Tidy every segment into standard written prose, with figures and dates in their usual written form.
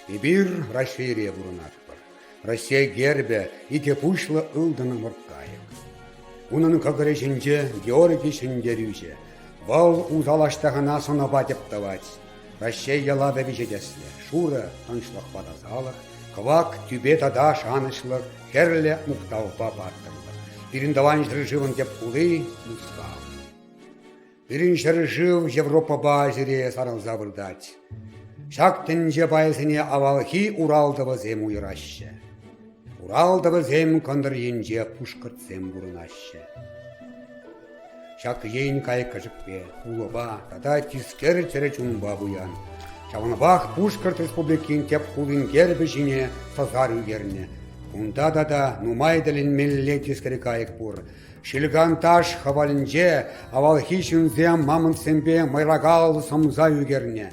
Эпир Раҫҫейре пурӑнатпӑр. Раҫҫей гербӗ икӗ пуҫлӑ ылтӑн ӑмӑрткайӑк. Унӑн кӑкӑрӗ ҫинче Георгий ҫӗнтерӳҫӗ. Вӑл усал аҫтахана сӑнӑпа тӗп тӑвать. Раҫҫей ялавӗ виҫе тӗслӗ: шурӑ тӑнӑҫлӑхпа тасалӑх, кӑвак тӳпе тата шанӑҫлӑх, хӗрлӗ мухтавпа паттӑрлӑх. Пирӗн тӑван ҫӗршывӑн тӗп хули Мускав. Пирӗн ҫӗршыв Европӑпа Азире сарӑлса выртать. Ҫак тӗнче пайӗсене авалхи Урал тӑвӗсем уйӑраҫҫӗ. Урал тӑвӗсем кӑнтӑр енче пушкӑртсем пурӑнаҫҫӗ. Ҫак ен кайӑк-кӗшӗкпе, пулӑпа тата тискер чӗрӗ чунпа пуян. Ҫавӑнпах Пушкӑрт Республикин тӗп хулин гербӗ ҫине сӑсар ӳкернӗ. Кунта тата нумай тӗлӗнмелле тискер кайӑк пур. Шилганташ хӑвалӗнче авалхи ҫынсем мамонтсемпе мӑйракаллӑ сӑмса ӳкернӗ.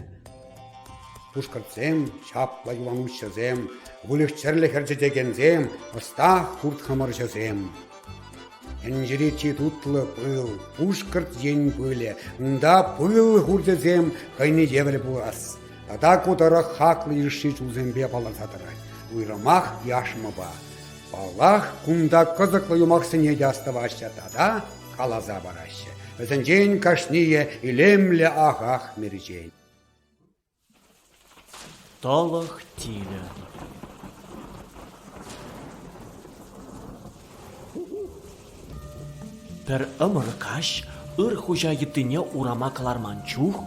Пушкӑртсем, чаплӑ юланутҫӑсем, выльӑх-чӗрлӗх ӗрчетекенсем, ӑста хурт-хӑмӑрҫӑсем. Тӗнчери чи тутлӑ пыл, Пушкӑрт ен пылӗ, унта пыл хурчӗсем хӑйне евӗр пулас. Тата ку тӑрӑх хаклӑ йышши чулсемпе палӑрса тӑрать, уйрӑмах яшмӑпа. Паллах, кунта кӑсӑклӑ юмахсене те астӑваҫҫӗ тата каласа параҫҫӗ. Вӗсенчен кашнийӗ илемлӗ ахах мерчен. Тӑлӑх тилӗ Пӗр ӑмӑр каҫ ыр хуҫа йыттине урама кӑларман чух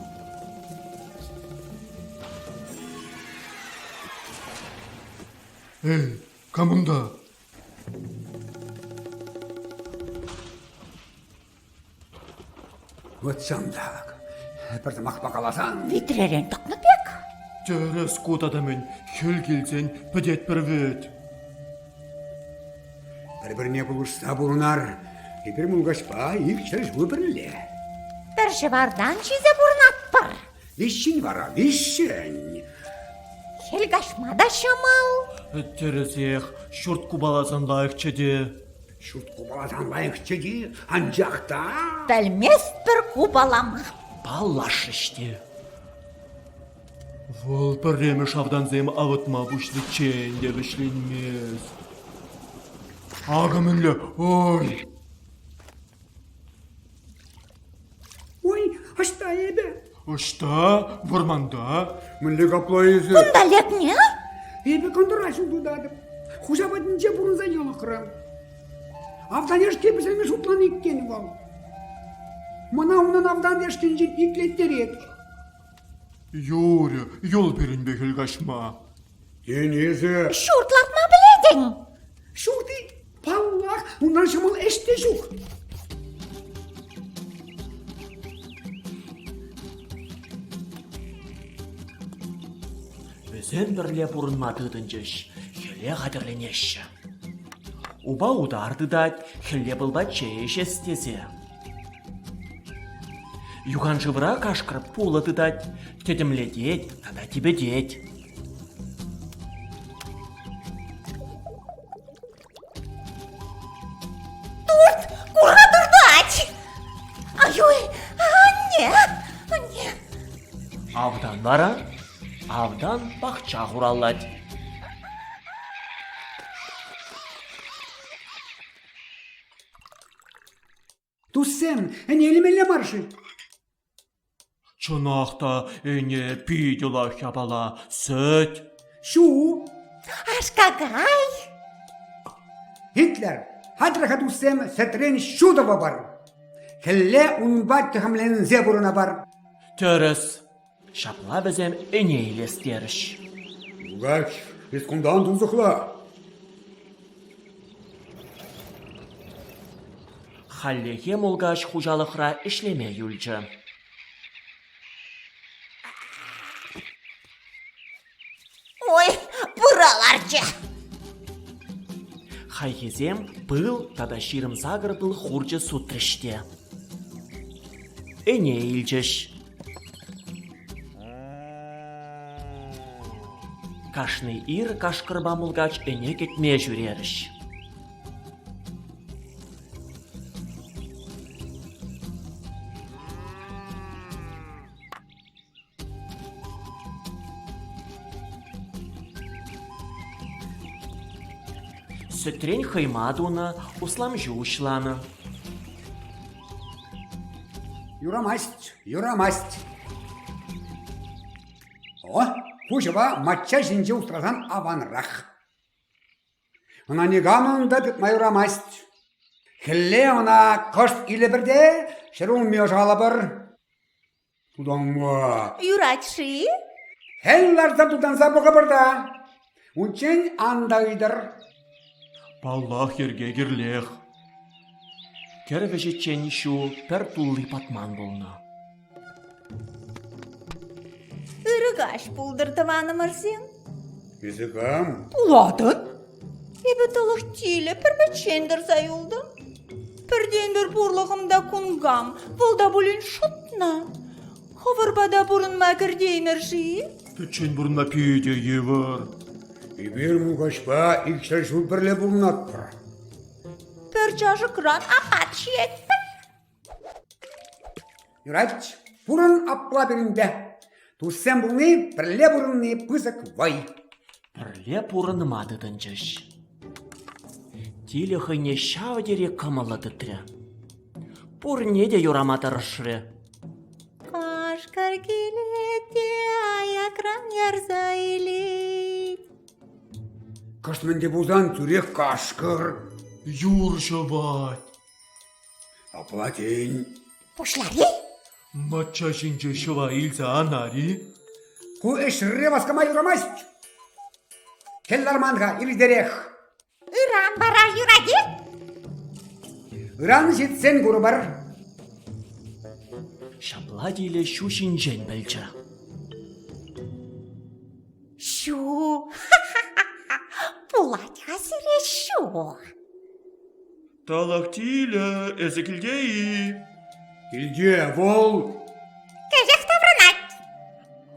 Эй, кам унта? Вот ҫанталӑк. Пӗр сӑмахпа каласан... Витререн тӑкнӑ пек. Тӗрӗс ку тата мӗн, хӗл килсен пӗтетпӗр вӗт. Пӗр-пӗрне пулӑшса пурӑнар. Эпир мулкачпа ик ҫӗршыв пӗрле. Пӗр ҫӑвартан ҫисе пурӑнатпӑр. Виҫҫӗн вара, виҫҫӗн. Хӗл каҫма та ҫӑмӑл. Тӗрӗсех, ҫурт купаласан лайӑхчӗ те. Ҫурт купаласан лайӑхчӗ те, анчах та... Пӗлместпӗр купалама. Паллашрӗҫ те. Вӑл пӗрремӗш автансем авӑтма пуҫличчен те вӗҫленмест. Акӑ мӗнле, ой! Ой, ӑҫта эпӗ? Ӑҫта? Вӑрманта. Мӗнле капла эсӗ? Кунта лекнӗ? Эпӗ кӑнтӑра ҫул тытатӑп. Хуҫа патӗнче пурӑнса йӑлӑхрӑм. Автан яшки пӗҫерме шутланӑ иккен вӑл. Мана унӑн автан яшкинчен итлеттерет. Юрӗ, юл пирӗнпе хӗл каҫма. Тен, эсӗ... Ҫурт лартма пӗлетӗн? Ҫурт-и? Паллах, унран ҫӑмӑл ӗҫ те ҫук. Вӗсем пӗрле пурӑнма тытӑнчӗҫ, хӗле хатӗрленеҫҫӗ. Упа утар тытать, хӗлле пылпа чей ӗҫес тесе. Юханшывра кашкӑр пулӑ тытать, тӗтӗмлетет тата типӗтет. Турт, курка туртать! Ай-ой, анне, анне. Автан вара автан пахча хураллать. Туссем, ӗне илмелле мар-ши? Чӑнах та ӗне питӗ лайӑх япала. Сӗт. Ҫу. Аш-какай. Гитлер, хатӗр-ха туссем, сӗтрен ҫу тӑвӑпӑр. Хӗлле унпа тӗхӗмленсе пурӑнӑпӑр. Тӗрӗс. Ҫапла вӗсем ӗне илес терӗҫ. Юлать, эс кунтан тунсӑхла. Хальлӗхе мулкач хуҫалӑхра ӗҫлеме юлчӗ. Ой, пыра ларчӗ. Хайхисем пыл тата 28 пыл хурчӗ сутрӗҫ те. Ӗне илчӗҫ. Кашни ир кашкӑрпа мулкач ӗне кӗтме ҫӳрерӗҫ. Сӗтрен хӑйма тунӑ, услам ҫу уҫланӑ. Юрамасть, юрамасть. О, пуҫӑва мачча ҫинче усрасан аванрах. Ӑна никамӑн та тытма юрамасть. Хӗлле ӑна кӑшт илӗпӗр те ҫӗрулми ӑшалӑпӑр. Тутанма. Юрать-ши? Хӗл ларса тутанса пӑхӑпӑр та. Унччен ан та ыйтӑр. Паллах, йӗрке кирлех. Кӗр вӗҫӗччен ҫу пӗр тулли патман пулнӑ. Ырӑ каҫ пултӑр, тӑванӑмӑрсем. Эсӗ кам? Пулатӑн. Эпӗ тӑлӑх тилӗ пӗр-пӗччен тӑрса юлтӑм. Пӗртен-пӗр пурлӑхӑм та кункам, вӑл та пулин шӑтнӑ. Хӑвӑр пата пурӑнма кӗртеймӗр-ши? Пӗччен пурӑнма питӗ йывӑр. Эпир мулкачпа икшер ҫул пӗрле пурӑнатпӑр. Пӗр чашӑкран апат ҫиетпӗр. Юрать, пурӑн апла пирӗнпе. Туссем пулни, пӗрле пурӑнни пысӑк вӑй. Пӗрле пурӑнма тытӑнчӗҫ. Тилӗ хӑйне ҫав тери кӑмӑллӑ тытрӗ. Пурне те юрама тӑрӑшрӗ. Кашкӑр килет те аякран ярса илет. Кӑшт мӗн те пулсан тӳрех кашкӑр. Юр ҫӑвать. Апла тен. Пуҫлар-и? Мачча ҫинче ҫӑва илсе анар-и? Ку ӗҫре васкама юрамасть. Хӗл ларман-ха, иртерех. Ыран вара юрать-и? Ыран ҫитсен курӑпӑр. Ҫапла тилӗ ҫу ҫинчен пӗлчӗ. Ҫу. Пулать-ха сире ҫу. Тӑлӑх тилӗ, эсӗ килте-и? Килте вӑл. Кӗҫех таврӑнать.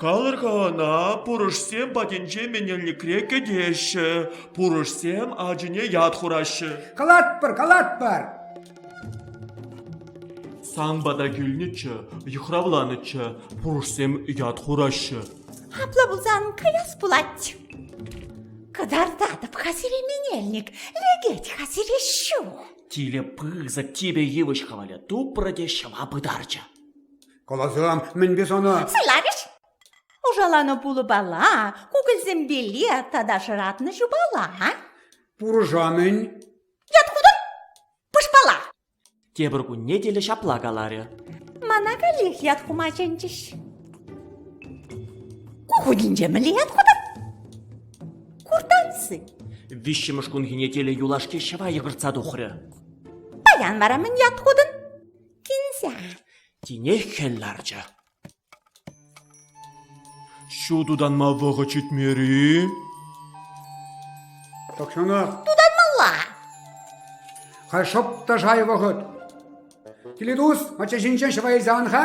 Калӑр-ха ӑна, пурӑшсем патӗнче менелникре кӗтеҫҫӗ. Пурӑшсем ачине ят хураҫҫӗ. Калатпӑр, калатпӑр. Сан пата килнӗччӗ, йыхравланӑччӗ, пурӑшсем ят хураҫҫӗ. Апла пулсан каяс пулать. Кӑтартатӑп-ха сире менелник, лекет-ха сире ҫу. Тилӗ пысӑк типӗ йывӑҫ хӑвалӗ тупрӗ те ҫӑва пытарчӗ. Каласам, мӗнпе сана? Сӑйларӗҫ. Ӑшаланӑ пулӑпала, кукӑльсемпеле тата шӑратнӑ ҫупала. Пурӑша мӗн? Ят хутӑм, пӑшпала. Тепӗр кунне тилӗ ҫапла каларӗ. Мана каллех ят хума чӗнчӗҫ. Ку хутӗнче мӗнле ят хутӑм? Куртанцы. Виҫҫӗмӗш кунхине тилӗ юлашки ҫӑва йӑкӑртса тухрӗ. Паян вара мӗн ят хутӑн? Кинзя. Тинех хӗл ларчӗ. Ҫу тутанма вӑхӑт ҫитмерӗ-и? Тахҫанах. Тутанмалла. Халь шӑп та шай вӑхӑт. Тилӗ тус, мачча ҫинчен ҫӑва илсе ан-ха.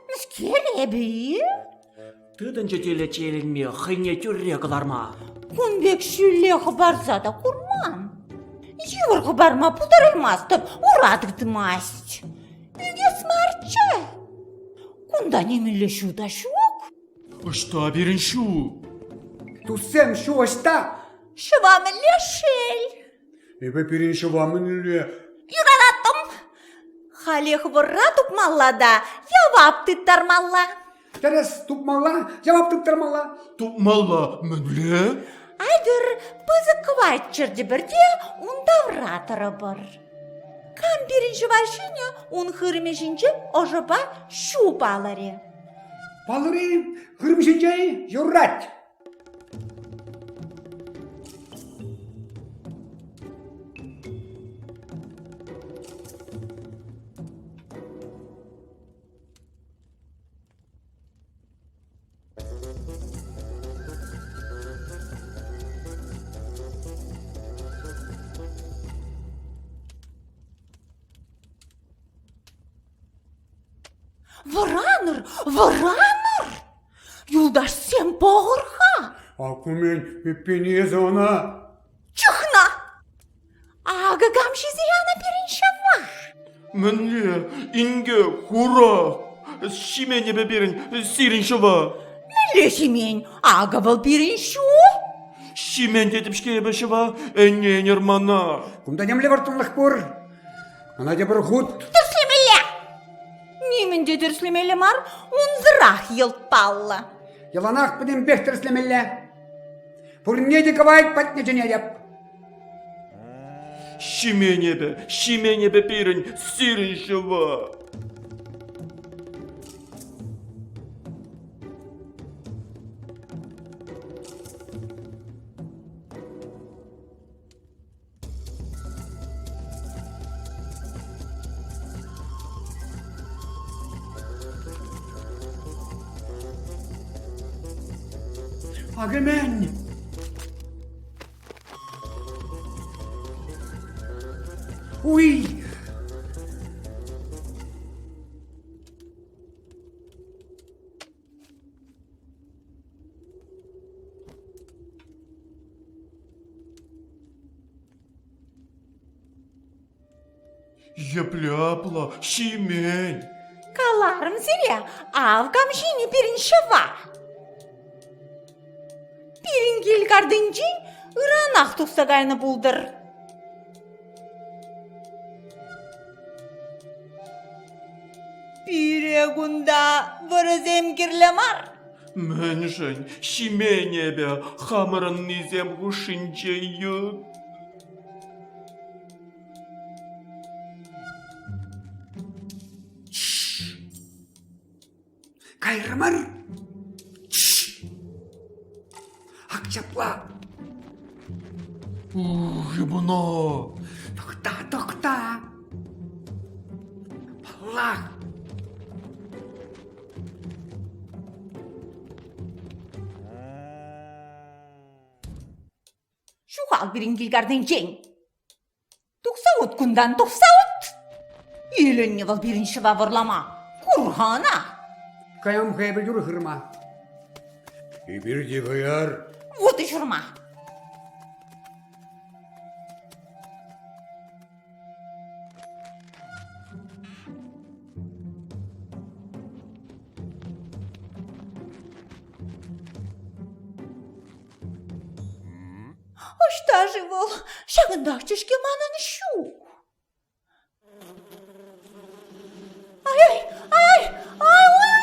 Мӗскер эпӗ-и? Тытӑнчӗ тилӗ чееленме, хӑйне тӳрре кӑларма. Кун пек ҫӳлле хӑпарса та курман. Йывӑр хӑпарма пултараймастӑп, ура тытмасть. Ӳкес марччӗ. Кунта нимӗнле ҫу та ҫук. Ӑҫта пирӗн ҫу? Туссем, ҫу ӑҫта? Ҫӑва мӗнле шел. Эпӗ пирӗн ҫӑва мӗнле? Юрататтӑм. Халех вӑрра тупмалла та явап тыттармалла. Тӗрӗс тупмалла, явап тыттармалла. Тупмалла мӗнле? Айтӑр пысӑк кӑвайт чӗртӗпӗр те ун тавра тӑрӑпӑр. Кам пирӗн ҫӑва ҫинӗ, ун хырӑмӗ ҫинче ӑшӑпа ҫу палӑрӗ. Палӑрӗ хырӑм ҫинче юрать. Вӑранӑр, вӑранӑр! Юлташсем пӑхӑр-ха! Ак мӗн, эппин эсӗ ӑна? Чӑхна! Акӑ кам ҫисе янӑ пирӗн ҫава? Мӗнле, инке, хура, ҫимен эпӗ пирӗн, сирӗн ҫӑва. Мӗнле ҫимен? Акӑ вӑл пирӗн ҫу. Ҫимен тетӗп-ҫке эпӗ ҫӑва, ӗненӗр мана. Кунта темле вӑрттӑнлӑх пур. Ӑна тепӗр хут. Тӗрӗслемелле! Нимӗн те тӗрӗслемелле мар, унсӑрах йӑлт паллӑ. Яланах пӗтӗмпех тӗрӗслемелле. Пурне те кӑвайт патне чӗнетӗп. Ҫимен эпӗ, ҫимен эпӗ пирӗн, сирӗн ҫӑва. Акӑ мӗн! Уй! Епле апла ҫимен? Каларӑм сире, ав кам ҫинӗ пирӗн ҫӑва. Пирӗн кил картинчен ыранах тухса кайнӑ пултӑр. Пире кунта вӑрӑсем кирлӗ мар. Мӗншӗн ҫимен эпӗ хамӑрӑннисем хушшинче йыт? Кайрӑмӑр. Ак ҫапла. Ух, ебана! Тӑхта, тӑхта. Паллах. Ҫухал пирӗн килкартинчен. Тухса ут кунтан, тухса ут! Иленнӗ вӑл пирӗн ҫӑва вӑрлама. Кур-ха ӑна! Каям-ха эпӗ юр хырма. Эпир те каяр. Вутӑ ҫурма. Ӑҫта-ши вӑл? Ҫакӑнтахчӗ-ҫке манӑн ҫу. Ай-ай, ай, ай, ой,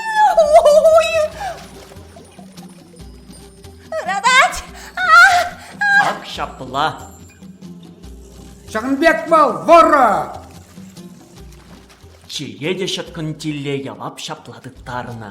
Ыратать! Ак ҫапла. Ҫакӑн пек вӑл, вӑрӑ! Чее те ҫӑткӑн тилле явап ҫапла тыттарнӑ.